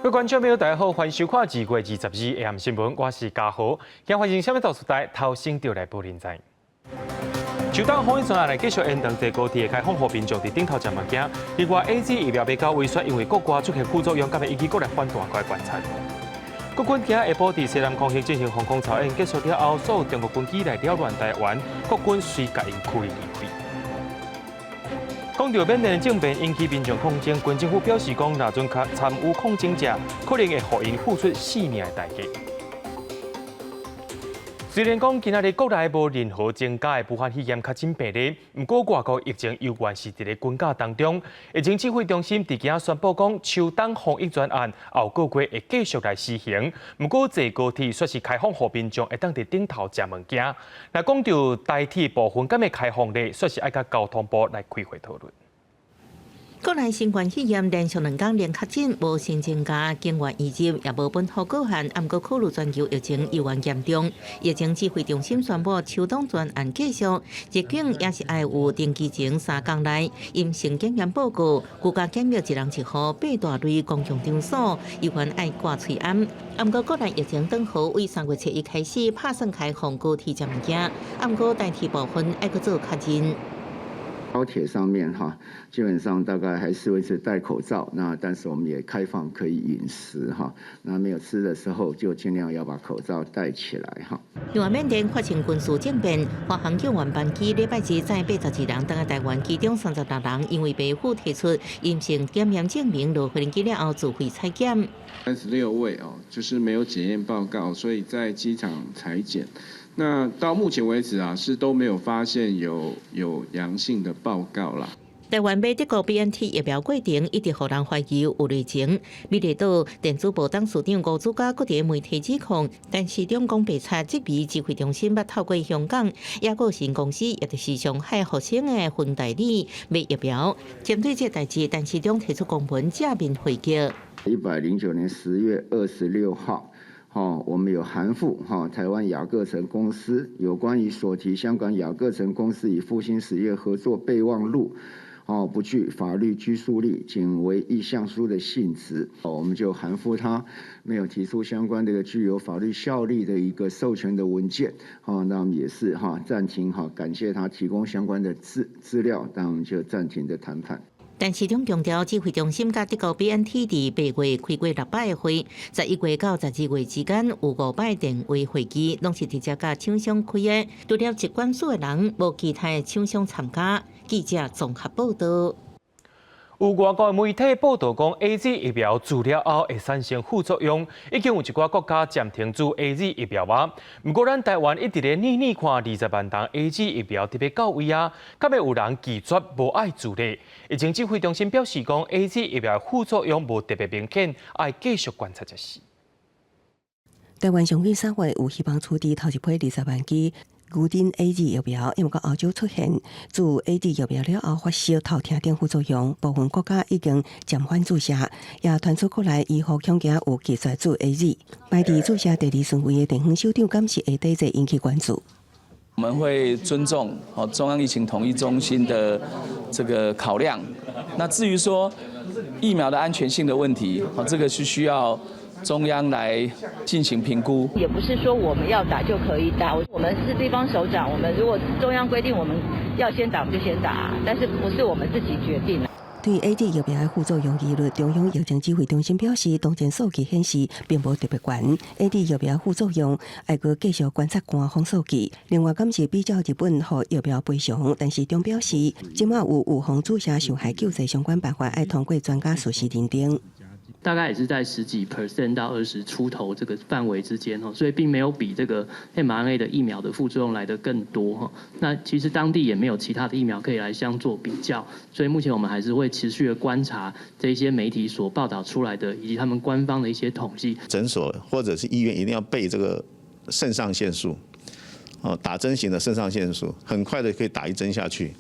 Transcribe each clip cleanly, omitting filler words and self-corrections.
各位觀眾朋友，大家好，歡迎收看2月22日下暗新聞，我是嘉豪。今發生啥物大事代，頭先就來報恁知。秋冬防疫專案來繼續延長坐高鐵開放予民眾佇頂頭食物件。另外，AZ 疫苗欲到尾說因為國外出現副作用，敢會引起國內反彈過來觀察。國軍今下晡佇西南空域進行防空操演結束了後，所有中國軍機來擾亂台灣，國軍隨共𪜶驅離開。講著緬甸的政變引起民眾抗爭，軍政府表示講，若準確參與抗爭者，可能會予𪜶付出性命的代價。雖然講今仔日國內無任何增加的武漢肺炎確診病例，毋過外國疫情猶原是佇咧滾架當中。疫情指揮中心佇今仔宣布講，秋冬防疫專案後個月會繼續來施行。毋過坐高鐵煞是開放予民眾會當佇頂頭食物件。若講著台鐵部分敢會開放咧，煞是愛佮交通部來開會討論。國內新冠肺炎連續兩工零確診，無新增加境外移入，也無本土個案。毋過考慮全球疫情猶原嚴重，疫情指揮中心宣布秋冬專案繼續，入境也是愛有登機前3工內陰性檢驗報告，居家檢疫一人一戶，八大類公共場所猶原愛掛喙罨。毋過國內疫情轉好，為3月7日開始拍算開放高鐵食物件，毋過台鐵部分愛閣做確認。高鐵上面哈，基本上大概還是維持戴口罩。那但是我們也開放可以飲食哈。那沒有吃的時候就盡量要把口罩戴起來哈。另外，緬甸發生軍事政變，華航救援班機禮拜日載82人轉來台灣，其中36人因為袂赴提出陰性檢驗證明，落飛機了後自費採檢。 36位哦，就是沒有檢驗報告，所以在機場採檢。那到目前為止啊，是都沒有發現有陽性的報告啦。台灣買德國 BNT 疫苗過程一直予人懷疑有內情。美麗島電子報董事長吳子嘉閣佇媒體指控，陳時中講白賊質疑指揮中心捌透過香港亞國新公司，也就是上海復星的分代理買疫苗。針對這代誌，陳時中提出公文正面回擊。 109年10月26號。哦，我們有函覆哈，台灣雅各城公司有關於所提香港雅各城公司與復星實業合作備忘錄，哦，不具法律拘束力，僅為意向書的性質。我們就函覆他，沒有提出相關的一個具有法律效力的一個授權的文件。哦，那我們也是哈暫停哈，感謝他提供相關的資料，但我們就暫停的談判。陳時中強調，指揮中心佮德國 BNT 佇8月開過六擺會，11月到12月之間有五擺電話會議，攏是直接佮廠商開的，除了疾管署的人，無其他的廠商參加。記者綜合報道。有外國媒體報道講，AZ 疫苗注了後會產生副作用，已經有一寡國家暫停注 AZ 疫苗啊。毋過咱台灣一直咧躡躡看20萬筒 AZ 疫苗佇欲到位啊，敢會有人拒絕無愛注咧？疫情指揮中心表示講，AZ 疫苗副作用無特別明顯，愛繼續觀察才是。台灣上緊3月有希望處置頭一批20萬劑牛津 AZ 疫苗，因為歐洲出現注 AZ 疫苗了後發燒、頭痛等副作用，部分國家已經暫緩注射，也傳出國內醫護恐驚有拒絕注 AZ。排佇注射第二順位的地方首長，敢是會對這引起關注？我們會尊重中央疫情統一中心的這個考量。那至於說疫苗的安全性的問題，這個是需要中央來進行評估。也不是說我們要打就可以打，我們是地方首長，我們如果中央規定我們要先打，我們就先打，但是不是我們自己決定。對 AZ 疫苗的副作用疑慮，中央疫情指揮中心表示，當前數據顯示並無特別懸。AZ 疫苗副作用愛閣繼續觀察官方數據。另外，敢是比照日本予疫苗賠償，陳時中表示，這馬有預防注射受害救濟相關辦法，愛通過專家事實認定。大概也是在十幾 percent 到20出頭這個範圍之間哦，所以並沒有比這個 mRNA 的疫苗的副作用來得更多哈。那其實當地也沒有其他的疫苗可以來相做比較，所以目前我們還是會持續的觀察這些媒體所報道出來的以及他們官方的一些統計。診所或者是醫院一定要備這個腎上腺素，哦，打針型的腎上腺素，很快的可以打一針下去，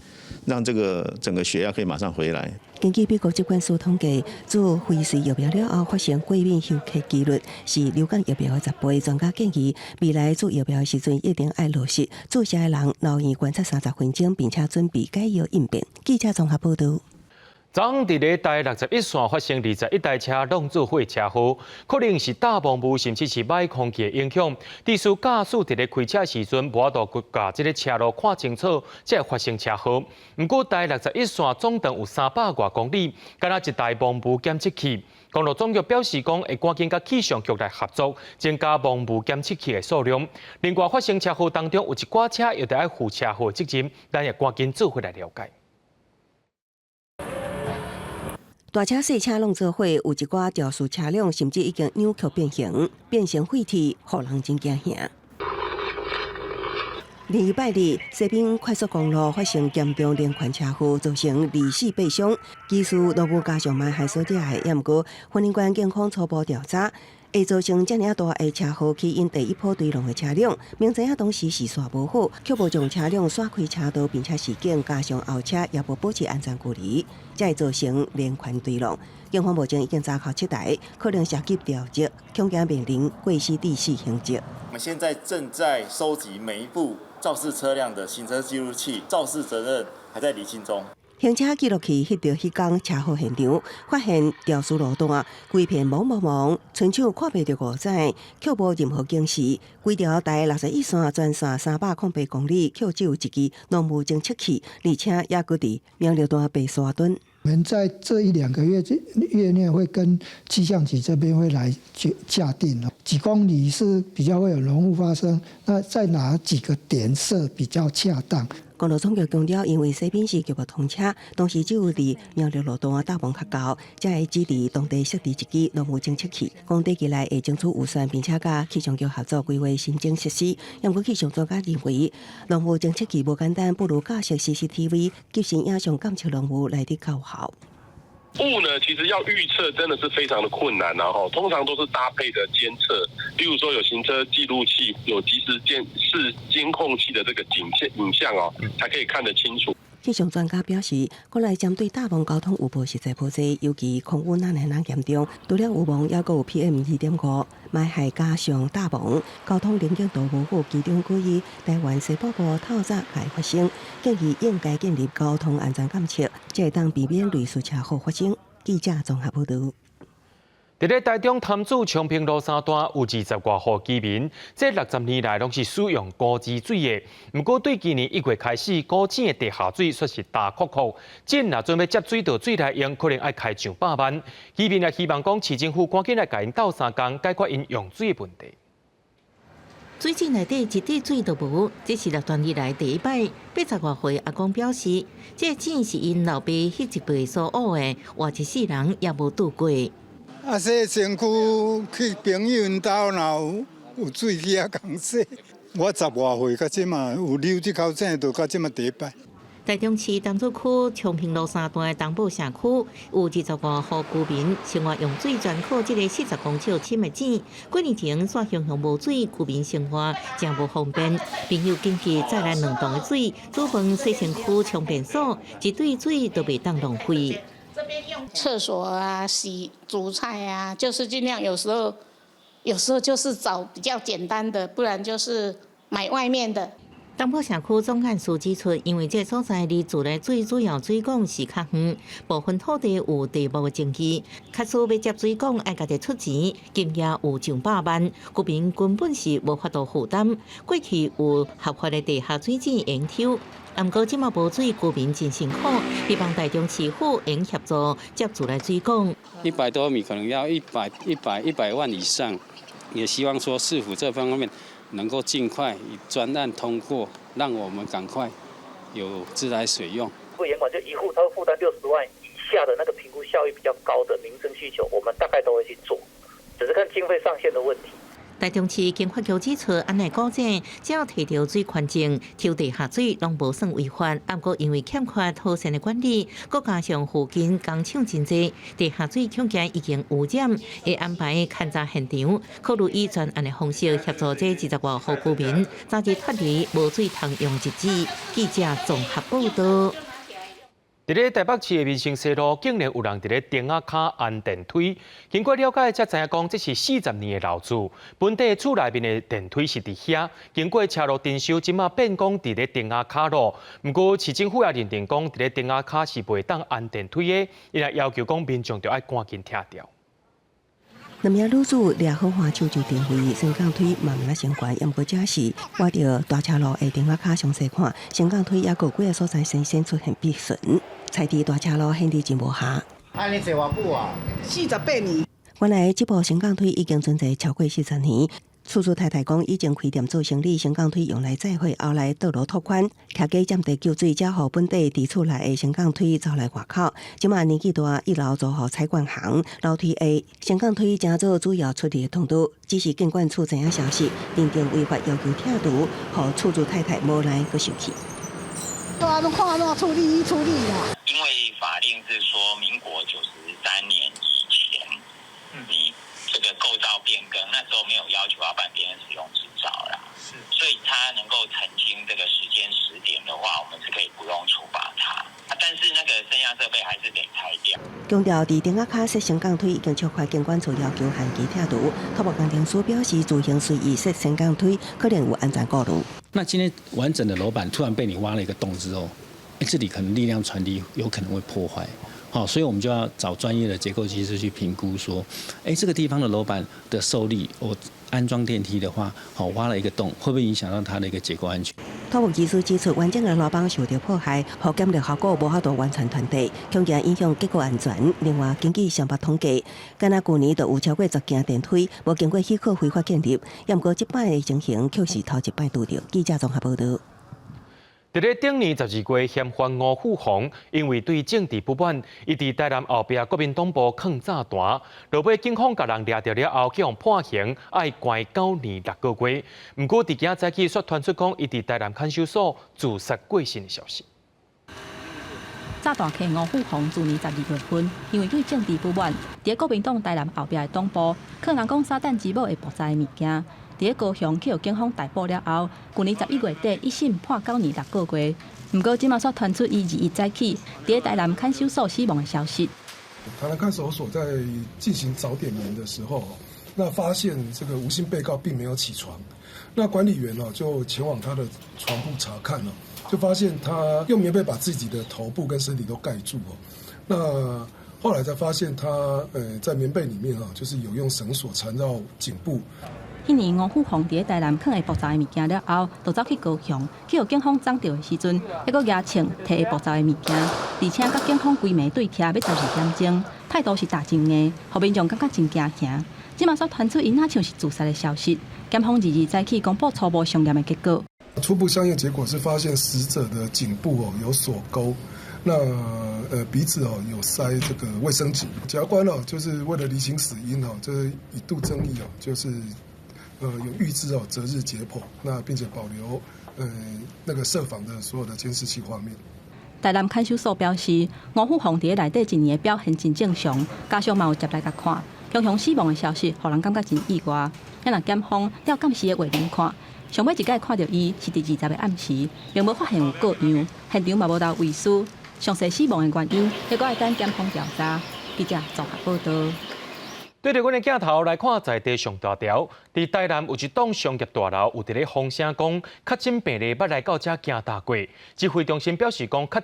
讓這個整個血壓可以馬上回來。根據美國疾管署統計，注輝瑞疫苗了後發生過敏休克幾率是流感疫苗的10倍。專家建議，未來注疫苗的時陣一定愛落實注射的人留院觀察30分鐘，並且準備解藥應變。記者綜合報道。昨昏佇咧台61線發生21台車挵做伙車禍，可能是大霧霧，甚至是䆀空氣的影響。致使駕駛佇咧開車時陣，無法度共這个車路看清楚，才會發生車禍。毋過台61線總長有300外公里，敢若一台霧霧檢測器。公路總局表示講，會趕緊佮氣象局來合作，增加霧霧檢測器的數量。另外，發生車禍當中有一寡車又著愛負車禍責任，咱也趕緊做伙來了解。大車細車攏做伙，有一寡肇事車輛甚至已經扭曲變形，變成廢鐵，予人真驚嚇。禮拜日，西濱快速公路發生嚴重連環車禍，造成24八傷。技術落霧加上霾害所致的，也毋過雲林縣警方初步調查，會造成遮爾大的車禍起因第一波追撞的車輛，明知影當時視線無好，卻無將車輛徙開車道，並且示警，加上後車也無保持安全距離，才會造成連環追撞。警方目前已經查扣七台，可能涉及肇責，恐驚面臨過失致死刑責。我們現在正在收集每一部肇事車輛的行車記錄器，肇事責任還在釐清中。行車記錄器翕著彼工車禍現場，發現肇事路段規片濛濛濛，親像看袂著五彩，卻無任何警示。規條台61線全線308公里，卻只有一支濃霧偵測器，而且猶閣佇苗栗段白沙墩。我們在這一兩個月月內會跟氣象局這邊會來洽定幾公里是比較會有濃霧發生，那在哪幾個點設比較恰當？公路總局強調，因為西濱是局部通車，當時只有佇苗栗路段大霧較厚，才會指佇當地設置一支濃霧偵測器。講短期內會爭取預算，並且佮氣象局合作規劃新增設施。毋過氣象專家認為，濃霧偵測器無簡單，不如架設 CCTV 及時影像監測濃霧來得較有效。霧呢，其實要預測真的是非常的困難，然後通常都是搭配的監測，例如說有行車記錄器、有即時監視監控器的這個景影像哦，才可以看得清楚。氣象專家表示，國內針對大霧交通有報實在無濟，尤其空污若爾嚴重，除了有霧，猶閣有 PM 2.5，霾害加上大霧，交通能見度無好，其中之一台灣西北部透早會發生，建議應該建立交通安全監測，才會當避免類似車禍發生。記者綜合報導。佇咧台中潭子昌平路三段有20外戶居民，這60年來攏是使用古井水的。毋過對今年1月開始，古井的地下水卻是焦涸涸，井若準備接水到水來用，可能愛開上百萬。居民也希望講市政府趕緊來共𪜶鬥相共，解決𪜶用水的問題。水井內底一滴水都無，這是60多年來第一擺。80外歲阿公表示，這井是𪜶老爸彼一輩所挖的，活一世人也無拄過。啊，洗身軀去朋友𪜶兜，若有水去遐共洗。我十外歲到這馬有溜這口井，就到這馬第一擺。台中市潭子區昌平路三段的東埔社區，有20外戶居民生活用水全靠這个40公尺深的井。幾年前煞常常無水，居民生活誠無方便。朋友緊急載來兩桶的水，煮飯、洗身軀、沖便所，一對水都袂當浪費。廁所啊，洗煮菜啊，就是盡量有時候，有時候就是找比較簡單的，不然就是買外面的。東埔社區總幹事指出，因為這所在離自來水主要水管是較遠，部分土地有地目的爭議，假使欲接水管愛家己出錢，金額有上百萬，居民根本是無法度負擔。過去有合法的地下水井會抽，毋過這馬無水，居民真辛苦。希望台中市府會協助接自來水管。 100多米可能要100萬以上，也希望說市府這方面能夠盡快以專案通過，讓我們趕快有自來水用。會嚴管就一戶，他會負擔60萬以下的那個評估效益比較高的民生需求，我們大概都會去做，只是看經費上限的問題。台中市經發局指出，按呢古井只要提著水權證，抽地下水攏無算違法。毋過因為欠缺妥善的管理，閣加上附近工廠真濟，地下水恐驚已經污染，會安排勘查現場，考慮以專案的方式協助這20外戶居民早日脫離無水通用日子。記者綜合報導。佇咧台北市的民生西路，竟然有人佇咧釘仔跤安電梯。經過了解，才知影講這是40年的老厝，本底厝內面的電梯是佇遐。經過車路整修，這馬變講佇咧釘仔跤咯。毋過市政府也認定講，佇咧釘仔跤是袂當安電梯的，伊也要求講民眾著愛趕緊拆掉。兩名女子掠好挽手就定位，升降梯慢慢仔升懸，毋過這時倚著大車路的釘仔跤詳細看，升降梯猶閣有幾个所在先先出現破損，踩佇大車路顯得真無暇。按呢坐偌久啊？48年。原來這部升降梯已經存在超過40年。厝主太太講，以前開店做生理，升降梯用來載貨，後來道路拓寬，徛家佔地救水，才予本底佇厝內的升降梯走來外口。這馬年紀大，一樓租予菜館行，樓梯下升降梯成做主要出入的通道。只是建管處知影消息，認定違法要求拆除，予厝主太太無奈閣生氣。對啊，攏看按怎處理處理啦。因為法令是說，民國93年以前，你這個構造變更，那時候沒有要求要辦變更使用執照啦。是，所以他能夠澄清這個時間時點的話，我們是可以不用處罰他。但是那個升壓設備還是得拆掉。強調佇釘仔跤設升降梯已經觸犯建管處要求限期拆除。土木工程師表示，自行隨意設升降梯可能有安全顧慮。那今天完整的樓板突然被你挖了一個洞之後，這裡可能力量傳遞有可能會破壞。好，所以我們就要找專業的結構技師去評估，說，這個地方的樓板的受力，我安裝電梯的話，好，挖了一個洞，會不會影響到它的一個結構安全？土木技師指出，完整的樓板受到破壞，予減力效果無法度完全傳遞，恐驚影響結構安全。另外，根據雙北統計，敢若舊年就有超過10件電梯無經過許可非法建立，毋過這擺的情形卻是頭一擺拄著。記者綜合報導。佇咧頂年12月，嫌犯吳富宏因為對政治不滿，伊佇台南後壁國民黨部囥炸彈，落尾警方共人掠著了後，去予判刑，愛關9年6個月。毋過佇今早起，煞傳出講伊佇台南看守所自殺過身的消息。炸彈客吳富宏自年12月份，因為對政治不滿，佇國民黨台南後壁的黨部，囥人講撒旦之母會爆炸的物件。佇咧高雄去予警方逮捕了後，舊年11月底一審判9年6個月。毋過這馬煞傳出伊21早起佇咧台南看守所死亡的消息。台南看守所在進行早點名的時候，那發現這個吳姓被告並沒有起床，那管理員呢就前往他的床鋪查看了，就發現他用棉被把自己的頭部跟身體都蓋住哦。那後來才發現他在棉被裡面啊，就是有用繩索纏繞頸部。彼年吳富宏佇咧台南囥下爆炸的物件了後，就走去高雄，去予警方摠著的時陣，猶閣舉槍提爆炸的物件，而且佮警方規暝對徛欲12點鐘，態度是打真硬，予民眾感覺真驚嚇。這馬煞傳出伊若像是自殺的消息，檢方22早起公布初步相驗的結果。初步相驗結果是發現死者的頸部哦有鎖鈎，那鼻子哦有塞這個衛生紙。檢察官哦就是為了釐清死因哦，這一度爭議哦就是。有預知哦，擇日解剖，那並且保留那個設防的所有的監視器畫面。台南看守所表示，吳富宏佇咧內底一年的表現真正常，家屬嘛有接來共看，強強死亡的消息，予人感覺真意外。啊若檢方調監視的畫面看，上尾一擺看著伊是佇20個暗時，並無發現有過樣，現場嘛無留遺書。詳細死亡的原因，猶閣愛等檢方調查。記者綜合報導。對著阮的鏡頭來看，在地上大條，佇台南有一棟商業大樓，有佇咧風聲講，確診病例捌來到遮檢查過。指揮中心表示講，確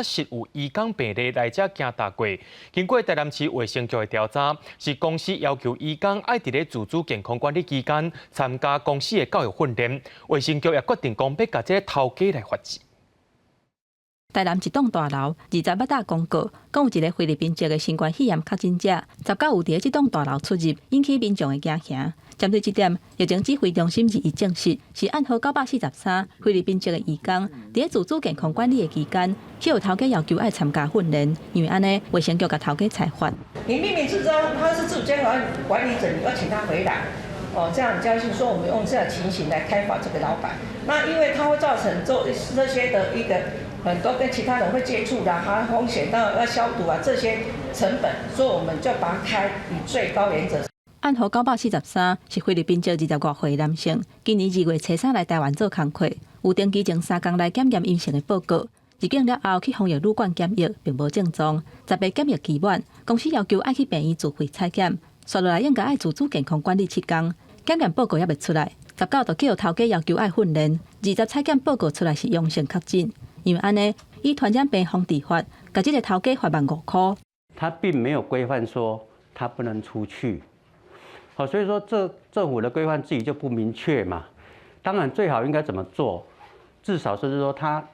實有移工病例來遮檢查過。經過台南市衛生局的調查，是公司要求移工愛佇咧自主健康管理期間參加公司的教育訓練。衛生局也決定講，欲共這个頭家來罰錢。台南一棟大樓20捌搭公告，講有一个菲律賓籍的新冠肺炎確診者，19有佇咧這棟大樓出入，引起民眾的驚嚇。針對這點，疫情指揮中心21證實，是案號943菲律賓籍的移工，佇咧自主健康管理的期間，去予頭家要求愛參加訓練，因為按呢，衛生局共頭家裁罰。你明明知道他是自主健康管理者，你要請他回來，哦，這樣相信說我們用這樣情形來開罰這個老闆，那因為他會造成做這些的一個。很多跟其他人會接觸的，還風險到要消毒啊，這些成本，所以我們就把它開以最高原則。案號943是菲律賓籍25歲男性，今年2月初三來台灣做工課，有登記前3工來檢驗陰性的報告。入境了後去防疫旅館檢疫，並無症狀。18檢疫期滿，公司要求愛去病院自費採檢，紲落來應該愛自主健康管理7工，檢驗報告猶未出來。19就叫頭家要求愛訓練，二十採檢報告出來是陽性確診，因為按呢以傳染病防治法，共這个頭家罰15,000箍。他並沒有規範說他不能出去，好，所以說這政府的規範自己就不明確嘛。當然最好應該怎麼做，至少是說他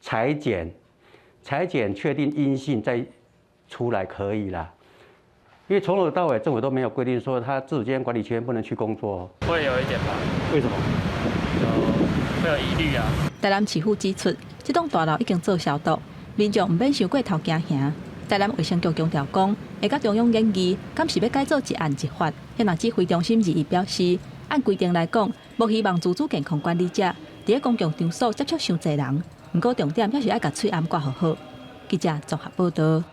採檢確定陰性再出來可以啦。因為從頭到尾政府都沒有規定說他自主健康管理期間不能去工作。會有一點吧？為什麼？就會有疑慮啊。台南市府指出，這棟大樓已經做消毒，民眾毋免傷過頭驚嚇。台南衛生局強調講，會佮中央研議，敢是欲改做一案一罰。遐指揮中心21表示，按規定來講，無希望自主健康管理者佇公共場所接觸傷濟人。毋過重點猶是愛共喙罨掛予好。記者綜合報導。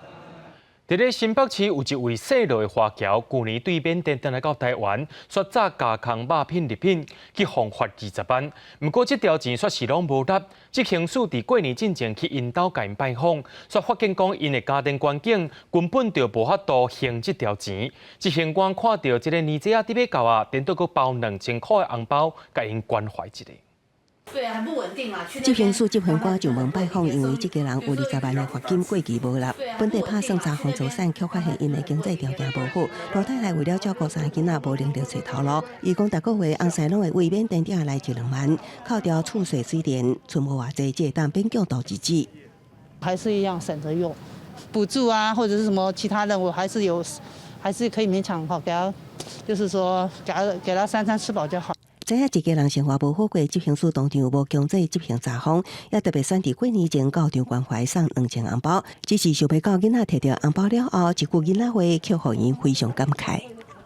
佇咧新北市有一位姓羅的華僑，舊年對緬甸轉來到台灣，煞詐架空肉品禮品去予罰20萬。毋過這條錢煞是攏無納。執行署佇過年進前去𪜶兜共𪜶拜訪，煞發現講𪜶的家庭環境根本就無法度還這條錢。執行官看著這个年歲仔佇欲到啊，顛倒閣包2000箍的紅包，共𪜶關懷一下。對啊，很不穩定嘛。執行署執行官上門拜訪，因為這家人有20萬的罰金過期無納，本地拍算查封資產，卻發現𪜶的經濟條件無好。老太太為了照顧三个囡仔，無能力揣頭路。伊講，逐個月翁婿攏會為緬甸鼎來一兩萬，扣掉厝稅水電，賰無偌濟，才會當勉強度日子。還是一樣省着用，補助啊，或者是什麼其他的，我還是有，還是可以勉強哈，給他，就是說，給他三餐吃飽就好。知影一家人生活無好過，執行署當場無強制執行查封，也特別選佇過年前到場關懷送2000紅包。只是想欲到囡仔提著紅包了後，一句囡仔話，卻予𪜶非常感慨。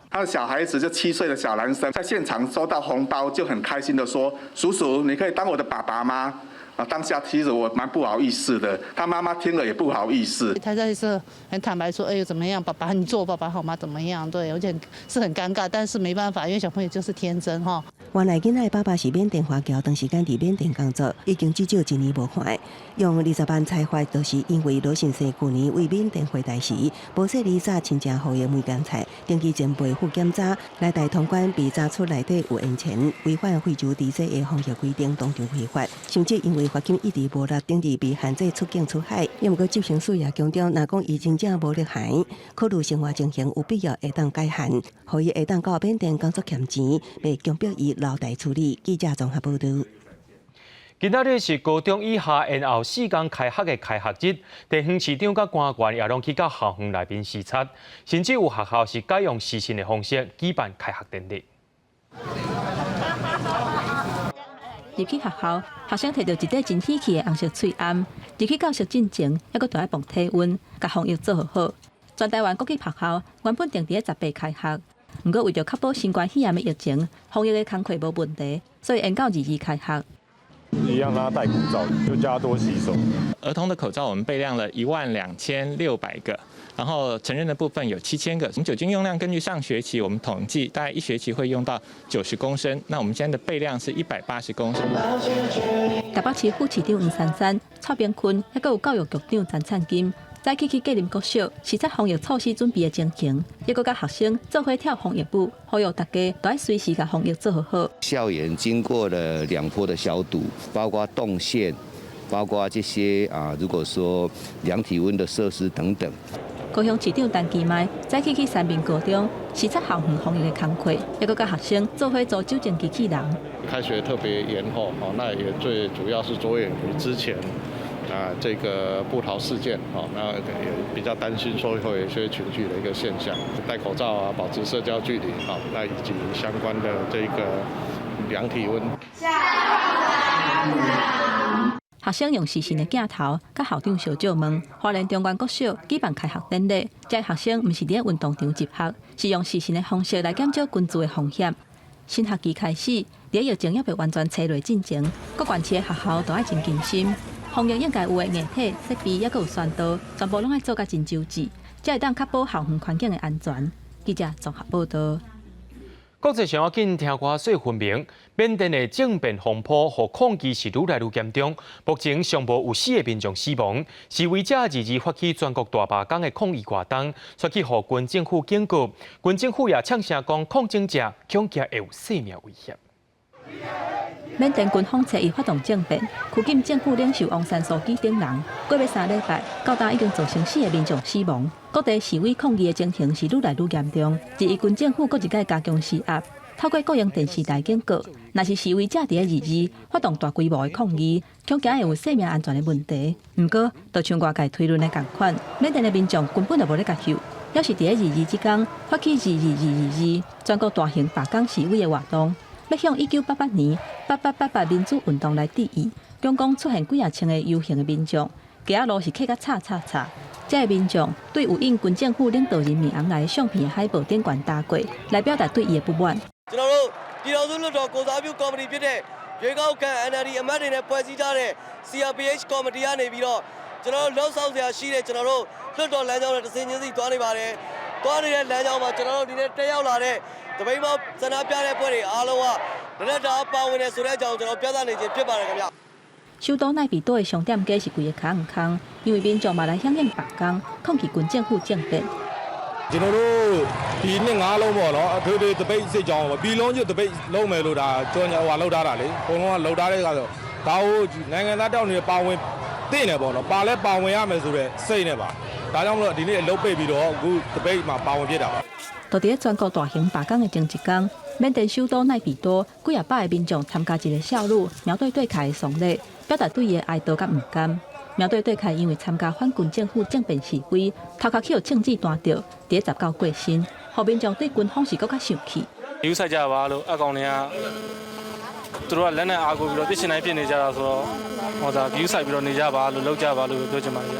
他的小孩子就7歲的小男生，在現場收到紅包就很開心的說：“叔叔，你可以當我的爸爸嗎？”啊，當下其實我蠻不好意思的，他媽媽聽了也不好意思。他在是很坦白說：“哎呦，怎麼樣，爸爸，你做我爸爸好嗎？怎麼樣？”對，而且是很尷尬，但是沒辦法，因為小朋友就是天真哈。原來囡仔的爸爸是緬甸華僑，長時間佇緬甸工作，已經至少一年無看。用20萬裁罰，就是因為羅先生舊年為緬甸回台時，無細膩紮親情予的梅乾菜，登機前袂赴檢查，來台通關被查出內底有煙塵，違反惠州地制的防疫規定，當場被罰。甚至因為罰金一直無納，頂日被限制出境出海。毋過執行署也強調，若講伊真正無力還，考慮生活情形有必要會當解限，予伊會當到緬甸工作儉錢，袂強迫伊留台處理。記者綜合報導。今仔日是高中以下延後4工開學的開學日，地方市長佮官員也攏去到校園內面視察，甚至有學校是改用視訊的方式舉辦開學典禮。入去學校，學生提著一塊真喜氣的紅色喙罨，入去教室進前，猶閣著愛磅體溫，共防疫做予好。全台灣國際學校原本定佇咧18開學，毋過為著確保新冠肺炎的疫情，防疫的工課無問題，所以延到22開學。一樣讓他戴口罩，就叫他多洗手。兒童的口罩我們備量了12600個，然後成人的部分有7000個。我們酒精用量根據上學期我們統計，大概一學期會用到90公升。那我們現在的備量是180公升。台北市副市長黃珊珊、蔡炳坤，猶閣有教育局長陳燦金，早起去桂林國小視察防疫措施準備的情形，猶閣佮學生做伙跳防疫舞，呼籲大家都愛隨時共防疫做予好。校園經過了兩波的消毒，包括動線，包括這些啊，如果說量體溫的設施等等。高雄市長陳其邁早起去三民高中視察校園防疫的工課，猶閣佮學生做伙做酒精機器人。開學特別延後，哦，那也最主要是着眼於之前啊這個部桃事件，哦，那也比較擔心說會有一些群聚的一個現象，戴口罩啊，保持社交距離，啊，那以及相關的這個量體溫。學生用視訊的鏡頭，佮校長相借問。花蓮中原國小舉辦開學典禮，這學生毋是佇咧運動場集合，是用視訊的方式來減少群聚的風險。新學期開始，佇疫情猶未完全吹落進前，各縣市的學校都愛真謹慎，防疫應該有的硬體設備，猶閣有宣導，全部攏愛做甲真周至，才會當確保校園環境的安全。記者綜合報導。國際上要緊聽歌說分明，緬甸的政變風波予抗議是愈來愈嚴重。目前上無有四个民眾死亡，示威者22發起全國大罷工的抗議活動，煞去予軍政府警告，軍政府也嗆聲講抗爭者恐驚會有性命危險。緬甸軍方初一發動政變，拘禁政府領袖翁山蘇姬等人。過欲3禮拜，到今已經造成四个民眾死亡。各地示威抗議的情形是愈來愈嚴重。21軍政府閣一擺加強施壓，透過國營電視台警告，若是示威者佇咧22發動大規模的抗議，恐驚會有生命安全的問題。毋過，就像外界推論的仝款，緬甸的民眾根本就無咧共睺，猶是佇咧22這工發起22222全國大型罷工示威的活動。欲向1988年8888民主運動來致意，總共出現幾仔千个遊行的民眾，街仔路是客甲吵吵吵。這个民眾對有印軍政府領導人敏昂萊相片的海報頂懸打過，來表達對伊的不滿。 ကျွန်တော်တို့ပြည်ထောင်စုလွှတ်တော်ကိုယ်စားပြုကော်မတီဖြစ်တဲ့ရွေးကောက်ခံ NLD အမတ်တွေနဲ့ဖွဲ့စည်းထားတဲ့ CRPH ကော်မတီကနေပြီးတော့ကျွန်တော်တို့လှုပ်ဆောင်စရာရှိတဲ့ကျွန်တော်တို့လွှတ်တော်လမ်းကြောင်းနဲ့တစ်ဆင့်ချင်းစီသွားနေပါတယ်။သွားနေတဲ့လမ်းကြောင်းမှာကျွန်တော်တို့ဒီနေ့တက်ရောက်လာတဲ့သပိတ်မှောက်ဆန္ဒပြတဲ့အဖွဲ့တွေအားလုံးကလက်တာပါဝင်နေဆိုတဲ့အကြောင်းကျွန်တော်ပြသနေခြင်းဖြစ်ပါတယ်ခင်ဗျ။ 首都奈比多的商店街是規个跤毋空，因為民眾嘛來響應罷工，抗議軍政府政變。 ကျွန်တော်တို့ဒီနှစ်ငါးလုံးပေါ့နော်အထွေထွေသပိတ်စစ်ကြောင်းပေါ့ပြည်လုံးကျွတ်သပိတ်လုံးမယ်လို့ဒါကြော်ညာဟိုလှုပ်ထားတာလေအကုန်လုံးကလှုပ်ထားတဲ့ကတော့ဒါကိုနိုင်ငံသားတောက်နေတဲ့ပါဝင်တင့်တယ်ပေါ့နော်ပါလဲပါဝင်ရမယ်ဆိုတဲ့စိတ်နဲ့ပါဒါကြောင့်မလို့ဒီနေ့အလုပ်ပိတ်ပြီးတော့အခုသပိတ်မှာပါဝင်ဖြစ်တာပါ就佇咧全國大型罷工的前一工，緬甸首都奈比多幾仔百个民眾參加一个少女苗對對凱的喪禮，表達對伊的哀悼佮毋甘。苗對對凱因為參加反軍政府政變示威，頭殼予槍子彈著，佇咧19過身，予民眾對軍方是閣較生氣。 ဂရုစိုက်ကြပါလို့အကောင်တွေကသူတို့ကလက်နဲ့အားကိုပြီးတော့ပြစ်ချင်တိုင်းပြစ်နေကြတာဆိုတော့ဟောဒါဂရုစိုက်ပြီးတော့နေကြပါလို့လုပ်ကြပါလို့ပြောချင်ပါတယ်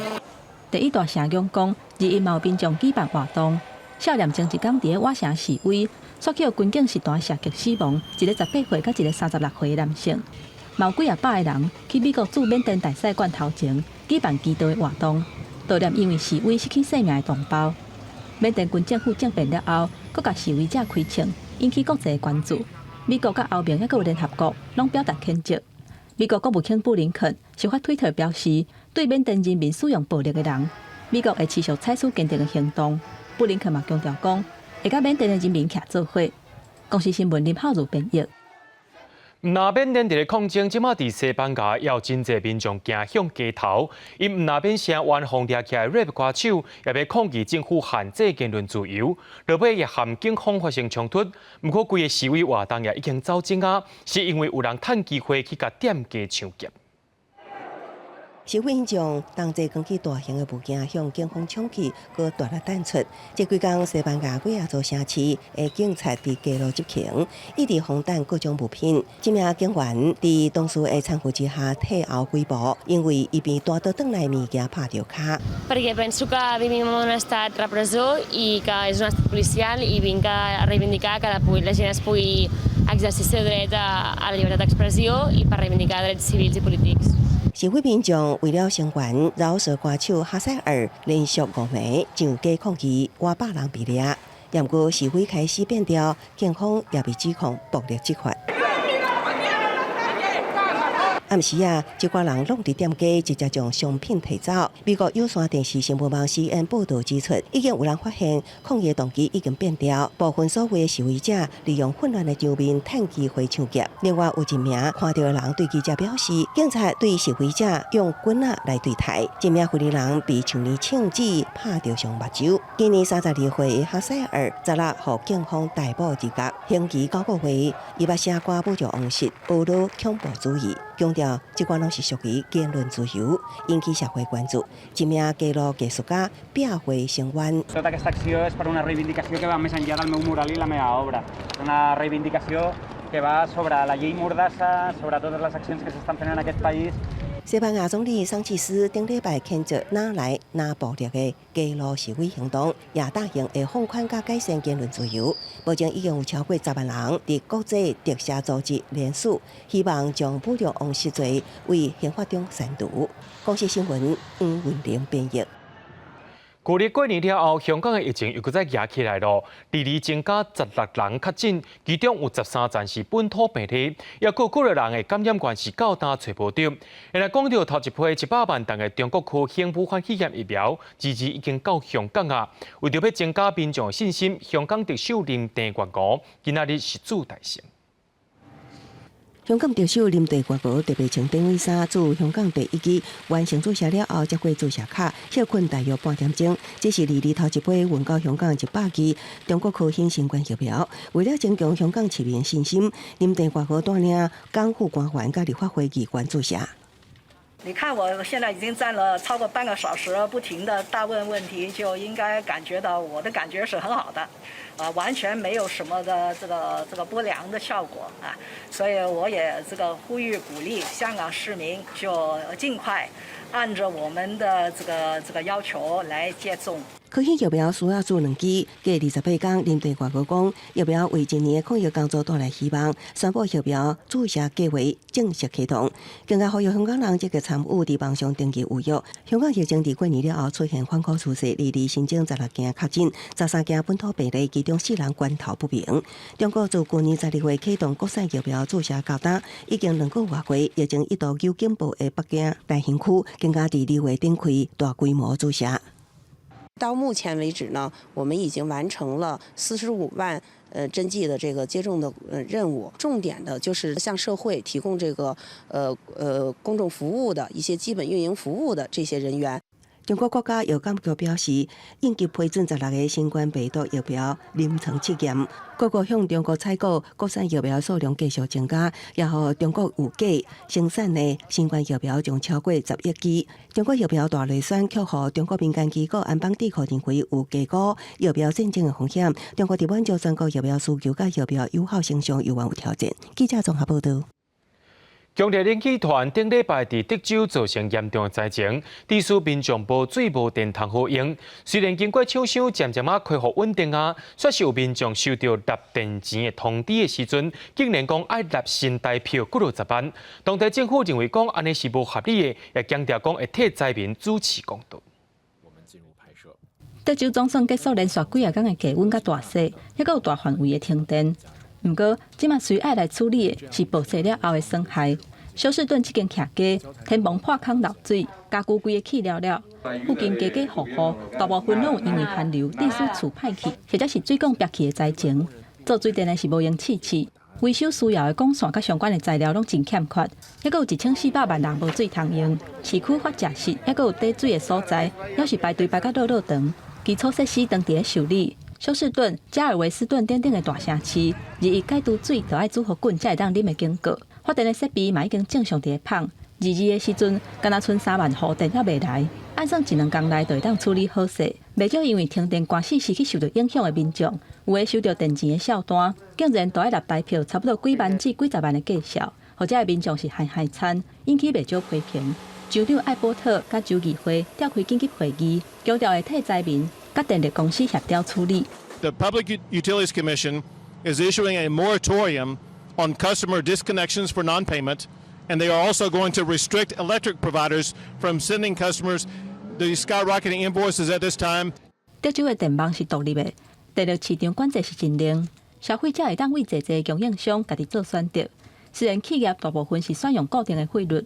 第一大城仰光，21嘛有民眾舉辦活動，少年前一工佇咧瓦城示威，煞予軍警實彈射擊死亡，一个18歲佮一个36歲的男性。嘛有幾仔百个人去美國駐緬甸大使館頭前舉辦祈禱的活動，悼念因為示威失去性命的同胞。緬甸軍政府政變了後，閣共示威者開槍，引起國際的關注。美國佮歐盟猶閣有聯合國攏表達譴責。美國國務卿布林肯就發推特表示，對緬甸人民使用暴力的人，美國會持續採取堅定的行動。布林肯嘛強調講，會佮緬甸的人民徛做伙。公視新聞林浩如編譯。毋若緬甸佇咧抗爭，這馬佇西班牙也有真濟民眾行向街頭，𪜶毋若免聲援風掠起來 rap 歌手，也欲抗議政府限制言論自由，落尾也和警方發生衝突。毋過規个示威活動也已經走鐘仔，是因為有人趁機會去共店家搶劫。示威民眾同齊扛起大型的物件向警方衝去，閣大力彈出。這幾工西班牙幾仔座城市的警察佇街路執勤，一直防彈各種物品。這名警員佇同事的攙扶之下退後幾步，因為伊被彈倒轉來物件拍著跤。 Perquè penso que vivim en un estat repressor i que és un estat policial i vinc a reivindicar que la gent es pugui exercir el seu dret a la llibertat d'expressió i per reivindicar drets civils i polítics. 示威民眾為了聲援饒舌歌手哈塞爾，連續5暝上街抗議，外百人被掠。毋過示威開始變調，警方也被指控暴力執法。暗時啊，這寡人攏佇店家直接將商品提走。美國有線電視新聞網 CNN 報導指出，已經有人發現抗議動機已經變調，部分所謂的示威者利用混亂的場面趁機會搶劫。另外有一名看著的人對記者表示，警察對示威者用棍仔來對待，這名菲人被槍支槍子拍著傷目睭。今年32歲的哈塞爾，昨日予警方逮捕入獄，刑期9個月。伊捌寫歌侮辱王室，呵咾恐怖主義，強調這寡攏是屬於言論自由，引起社會關注。一名街路藝術家壁畫聲援。 Tota aquesta acció és per una reivindicació que va més enllà del meu mural i la meva obra. Una reivindicació que va sobre la llei Mordassa, sobre totes les accions que s'estan fent en aquest país. 西班牙總理桑切斯頂禮拜譴責哪來哪暴力的街路示威行動，也答應會放寬佮改善言論自由。目前已經有超過10萬人佇國際特赦組織聯署，希望將侮辱王室罪為刑法中刪除。公視新聞黃文玲編譯。舊曆過年了後，香港的疫情又閣再夯起來囉，日日增加16人確診，其中有13人是本土病例，抑閣有幾个人的感染源是到今揣無著。來講著頭一批100萬劑的中國科興武漢肺炎疫苗，這日已經到香港啊。為著欲增加民眾的信心，香港特首林鄭月娥今仔日是主代成。香港特首林鄭月娥特別穿短尾衫，自香港第一劑完成注射了後，接過注射卡，歇睏大約半點鐘。這是二二頭一批運到香港100劑中國科興新冠疫苗。為了增強香港市民信心，林鄭月娥帶領港府官員佮立法會議員注射。你看，我現在已經站了超過半個小時，不停的答問問題，就應該感覺到我的感覺是很好的，啊，完全沒有什麼的這個不良的效果啊，所以我也這個呼籲鼓勵香港市民就盡快按着我們的這個要求來接種。科興疫苗需要注兩劑，過28天，林鄭月娥講，疫苗為今年的抗疫工作帶來希望，宣布疫苗注射計劃正式啟動，更加呼籲香港人積極參與佇網上登記預約。香港疫情佇過年了後出現反覆趨勢，二二新增16件確診，13件本土病例，其中四人源頭不明。中國自舊年12月啟動國產疫苗注射到今，已經2個外月，疫情一度有警報的北京大興區，更加佇2月展開大規模注射。到目前為止呢，我們已經完成了45萬針劑的這個接種的任務。重點的就是向社會提供這個公眾服務的一些基本運營服務的這些人員。中國國家藥監局表示，應急批准16個新冠病毒疫苗臨床試驗，各國向中國採購國產疫苗數量繼續增加，也予中國預計生產的新冠疫苗將超過10億劑。中國疫苗大內宣，卻予中國民間機構安邦智庫認為有低估疫苗戰爭的風險。中國佇滿足全國疫苗需求佮疫苗有效性上猶原有挑戰。記者綜合報導。強烈冷氣團頂禮拜佇德州造成嚴重的災情，致使民眾無水無電通好用。雖然經過搶修，漸漸仔恢復穩定啊，煞是有民眾收著納電錢的通知的時陣，竟然講愛納新台票幾落十萬。當地政府認為講按呢是無合理的，也強調講會替災民主持公道。德州總算結束連續幾仔工的低溫佮大雪，抑閣有大範圍的停電。毋過，這馬隨愛來處理的是暴雪了後的損害。休斯頓這間徛家，天棚破空漏水，家具規个去了了。附近家家戶戶大部分攏有因為寒流致使厝歹去，或者是水管煏去的災情。做水電的是無閒試試，維修需要的管線佮相關的材料攏真欠缺，抑閣有1400萬人無水通用。市區發射室抑閣有貯水的所在，猶是排隊排甲落落長。基礎設施當佇咧修理。休斯頓、加爾維斯頓等等的大城市，日益解除水就愛煮予滾才會當啉的警告。發電的設備嘛已經正常佇咧放。22的時陣，敢若賰3萬戶電猶未來，按算一兩工內就會當處理好勢。袂少因為停電關係失去受著影響的民眾，有的收著電錢的數單，竟然都愛納台票，差不多幾萬至幾十萬的價數，予這的民眾是害害慘，引起袂少批評。州長艾伯特佮州議會召開緊急會議，強調會替災民佮電力公司協調處理。 The Public Utilities Commission is issuing a moratorium on customer disconnections for non-payment, and they are also going to restrict electric providers from sending customers the skyrocketing invoices at this time. 德州的電網是獨立的，電力市場管制是真靈，消費者會當為濟濟供應商家己做選擇。雖然企業大部分是選用固定的費率，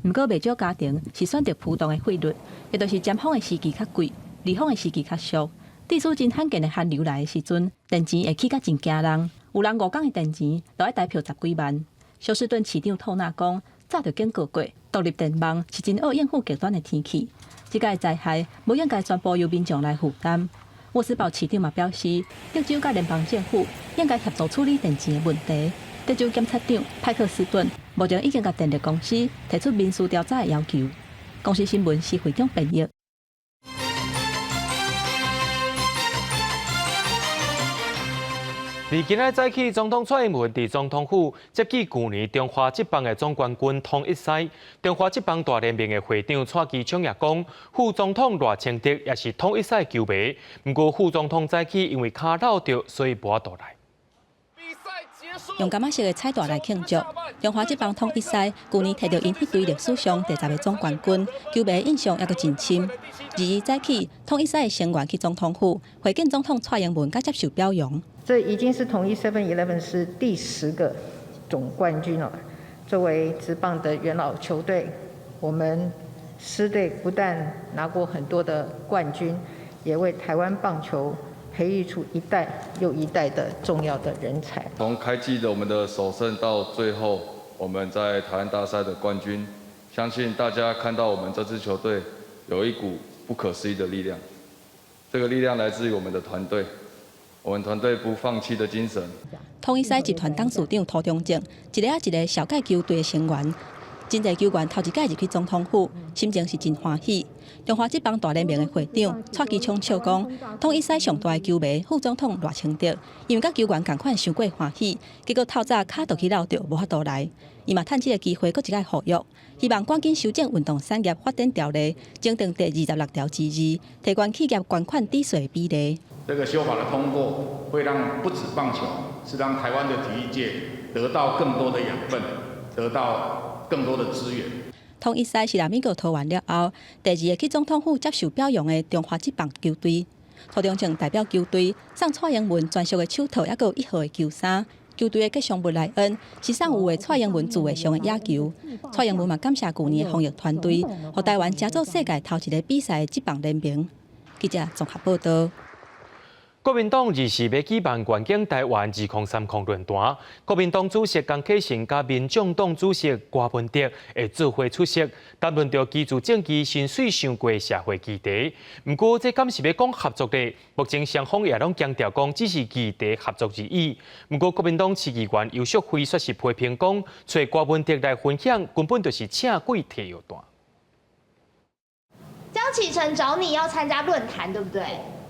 毋過袂少家庭是選擇浮動的費率，也就是尖峰的時期較貴，離峰的時期較俗。致使真罕見的寒流來的時陣，電錢會起甲真驚人。有人5工的電錢就愛台票10幾萬。休斯頓市長托納講，早就警告過，獨立電網是真好應付極端的天氣。這個災害無應該全部由民眾來負擔。沃斯堡市長嘛表示，德州佮聯邦政府應該協助處理電錢的問題。德州檢察長派克斯頓目前已經共電力公司提出民事調查的要求。公視新聞施會長編譯。佇今仔早起，總統蔡英文佇總統府接見舊年中華職棒的總冠軍統一獅。中華職棒大聯盟的會長蔡其昌也講，副總統賴清德也是統一獅球迷。毋過副總統早起因為跤扭著，所以無法度來。比賽結用柑仔色的彩帶來慶祝。中華職棒統一獅舊年提著𪜶彼隊歷史上第10個總冠軍，球迷印象猶閣真深。22早起，統一獅的成員去總統府會見總統蔡英文，佮接受表揚。這已經是統一 Seven Eleven 是第10個總冠軍了。作為職棒的元老球隊，我們獅隊不但拿過很多的冠軍，也為台灣棒球培育出一代又一代的重要的人才。從開季的我們的首勝到最後我們在台灣大賽的冠軍，相信大家看到我們這支球隊有一股不可思議的力量，這個力量來自於我們的團隊，我們團隊不放棄的精神。統一獅集團董事長涂中正，一个仔一个紹介球隊的成員，真濟球員頭一擺入去總統府，心情是真歡喜。中華職棒大聯盟的會長蔡其昌笑講，統一獅上大的球迷副總統賴清德，因為佮球員仝款傷過歡喜，結果透早跤就去落著，無法度來。伊嘛趁這个機會，閣一擺呼籲，希望趕緊修正運動產業發展條例，增訂第26條之2，提懸企業捐款抵稅比例。這個修法的通過，會讓不止棒球，是讓台灣的體育界得到更多的養分，得到更多的資源。統一獅是美國投完了後，第二个去總統府接受表揚的中華職棒球隊。涂中正代表球隊送蔡英文專屬的手套，抑閣有1號的球衫。球隊的吉祥物萊恩是送有畫蔡英文自畫像的野球。蔡英文嘛感謝舊年的防疫團隊，予台灣成做世界頭一个比賽的職棒聯盟。記者綜合報道。國民黨24欲舉辦願景台灣2030論壇，國民黨主席江啟臣佮民眾黨主席柯文哲會做伙出席，談論著居住正義、薪水傷貴社會議題。毋過，這敢是欲講合作咧？目前雙方也攏強調講，只是議題合作而已。毋過，國民黨市議員游淑慧卻是批評講，揣柯文哲來分享，根本就是請鬼提藥單。江啟臣找你要參加論壇，對不對？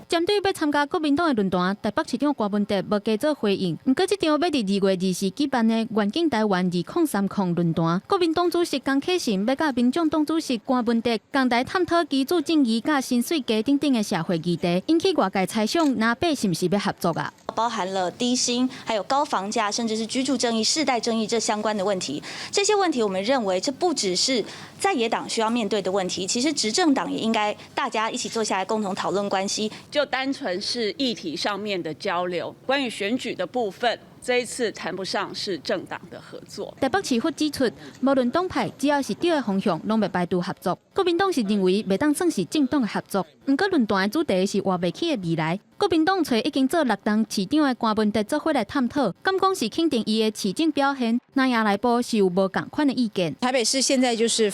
針對欲參加國民黨的論壇，台北市長柯文哲無加做回應。毋過，這場欲佇2月24舉辦的願景台灣2030論壇，國民黨主席江啟臣欲佮民眾黨主席柯文哲仝台探討居住正義佮薪水低等等的社會議題，引起外界猜想，藍白是毋是欲合作啊？包含了低薪、還有高房價，甚至是居住正義、世代正義這相關的問題。這些問題，我們認為這不只是在野黨需要面對的問題，其實執政黨也應該大家一起坐下來共同討論關係。就單純是議題上面的交流，關於選舉的部分，這一次談不上是政黨的合作。台北市府指出，無論黨派，只要是對的方向，攏袂排除合作。國民黨是認為袂當算是政黨的合作，毋過論壇的主題是活袂去的未來。國民黨揣已經做6冬市長的柯文哲做伙來探討，敢講是肯定伊的市政表現，那也內部是有無仝款的意見。台北市現在就是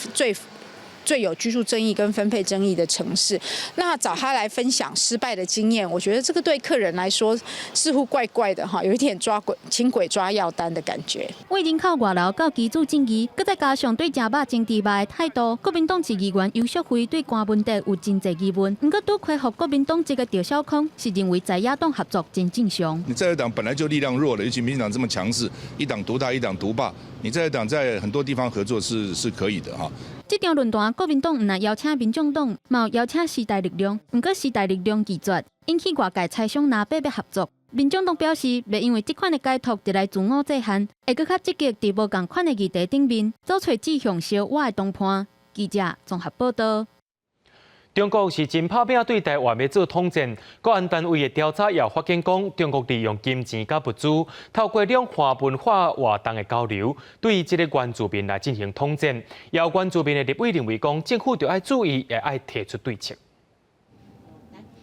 最有居住正義跟分配爭議的城市，那找他來分享失敗的經驗，我覺得這個對客人來說似乎怪怪的哈，有一點抓鬼請鬼抓藥單的感覺。為人口外流到居住正義，閣再加上對食肉增豬肉的態度，國民黨市議員游淑慧對柯文哲有真濟疑問。毋過拄開予國民黨籍的趙小康是認為在野黨合作真正常。你在野黨本來就力量弱了，尤其民進黨這麼強勢，一黨獨大，一黨獨霸，你在野黨在很多地方合作是可以的哈。這場論壇，國民黨毋但邀請民眾黨，嘛有邀請時代力量。毋過時代力量拒絕，引起外界猜想藍白欲合作。民眾黨表示，袂因為這款的解脫就來自我制限，會閣較積極佇無仝款的議題頂面，做揣志向相倚的同伴。記者綜合報道。中國是真拍拚對台灣欲做統戰，國安單位的調查也發現講，中國利用金錢佮物資，透過兩岸文化活動的交流，對這个原住民來進行統戰。也有原住民的立委認為講，政府著愛注意，也愛提出對策。